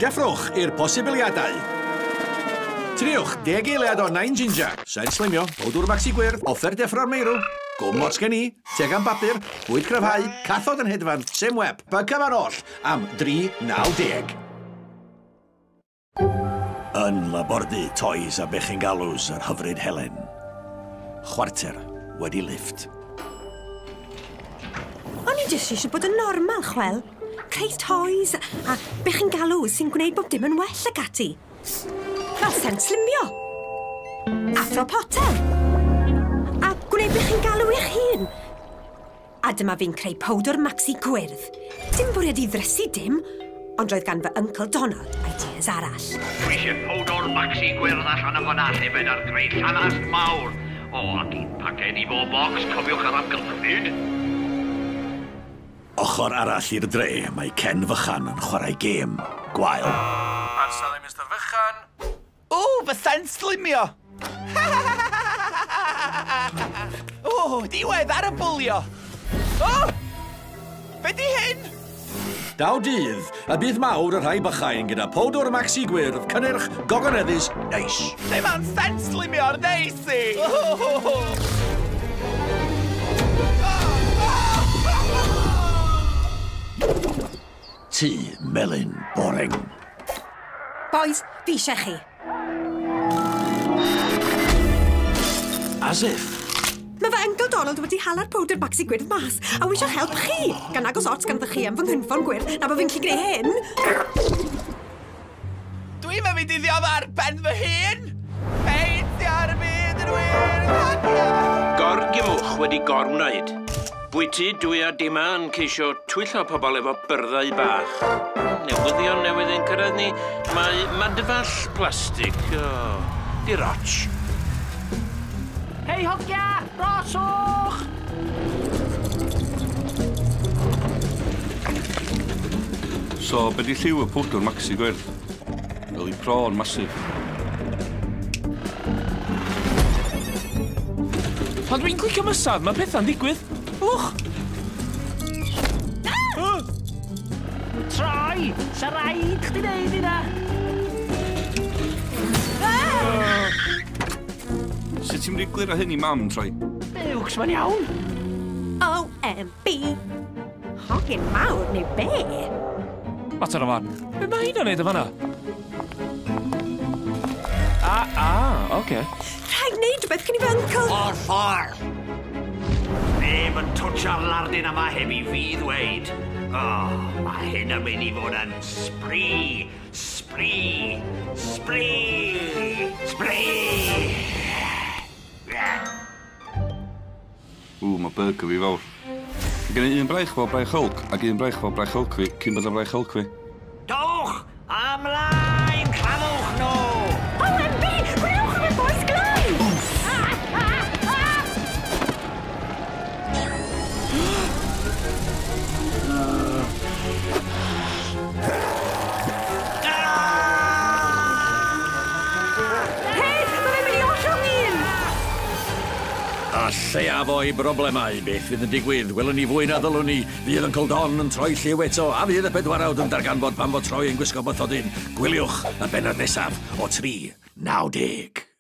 Deffrwch i'r posibiliadau. Triwch 10 eiliad o 9 ginger, sen slimio, powdwr maxi gwyrdd, offer deffro'r meirw, gwm ots gen i, tegan bapur, bwyd cryfhau, cathod yn hedfan, sim web, y cyfan oll am 3.90. Yn labordy toys a bechgyn galws yr hyfryd Helen. Chwarter wedi lifft. O'n i jyst eisiau bod yn normal, chwel. Creu toys a bechgyn galw sy'n gwneud bob dim yn well ag ati. Fel sen slimio. Athro Potter. A gwneud bechgyn galw i'ch hun. A dyma fi'n creu powdwr maxi gwyrdd. Dim bwriad i ddrysu dim, ond roedd gan fy Uncle Donald ideas arall. Dwi eisiau powdwr maxi gwyrdd allan o fanna hefyd ar greu llanast mawr. O, ac un paced i bob box, cofiwch yr amgylchfyd. Ochr arall i'r dre, mae Ken Fychan yn chwarae gêm gwael. Parsel i Mr Fychan. O, fy sen slimio! O, diwedd ar y bwlio! O! Be di hyn? Daw dydd, y bydd mawr y rhai bychain gyda powdwr maxi gwyrdd, cynnyrch gogoneddus neis. Lle mae'n sen slimio'r neis i? Tŷ melyn boring. Boys, fi eisiau chi. As if. Mae fy Uncle Donald wedi hala'r powdr maxi gwyrdd mas a wi eisiau help chi. Gan agos ots ganddo chi am fy nghynffon gwyrdd na bod fi'n gallu gwneud hyn. Dwi'n mynd i ddiodd ar ben fy hun! Peintio'r byd yn wyrdd! Gorgimwch wedi gorwneud. Bwyty dwy a dima yn ceisio twyllo pobl efo byrddau bach. Newyddion newydd yn cyrraedd ni, mae madfall plastig. Oh, di'r ots. Hei hogia, roswch! So, be di lliw y powdwr maxi gwyrdd? Fel i prawn masif. Pan dwi'n clicio mysaf, mae pethau'n digwydd. Lwch! Troi! Sa raid chdi neud hynna! Sut ti'n mynd i glirio hyn i mam, Troi? Buwchs, mae'n iawn. O-M-B. Hogyn mawr neu be? Mater o farn. Be mae hynna'n neud o fan'na? Oce. Rhaid neud rhywbeth cyn i fy uncle. O'r ffordd! Neb yn twtsio'r lardin yma heb i fi ddweud. Oh, mae hyn yn mynd i fod yn sbri, sbri, sbri, sbri. Ww, mae burger fi fawr. Mae gen i un braich fel braich Hulk ac un braich fel braich Hulk fi cyn bod yn braich Hulk fi. Dowch! Ymlaen! Claddwch nhw! OMB! Gwnewch rhywbeth, boys, glai! Hei, mae fe'n mynd i ollwng un! A lleiaf o'i broblemau, beth fydd yn digwydd, welwn ni fwy na ddylwn ni. Fydd Uncle Don yn troi lliw eto, a fydd y pedwarawd yn darganfod pan fod Troi yn gwisgo bathodyn. Gwyliwch y bennod nesaf o 3.90.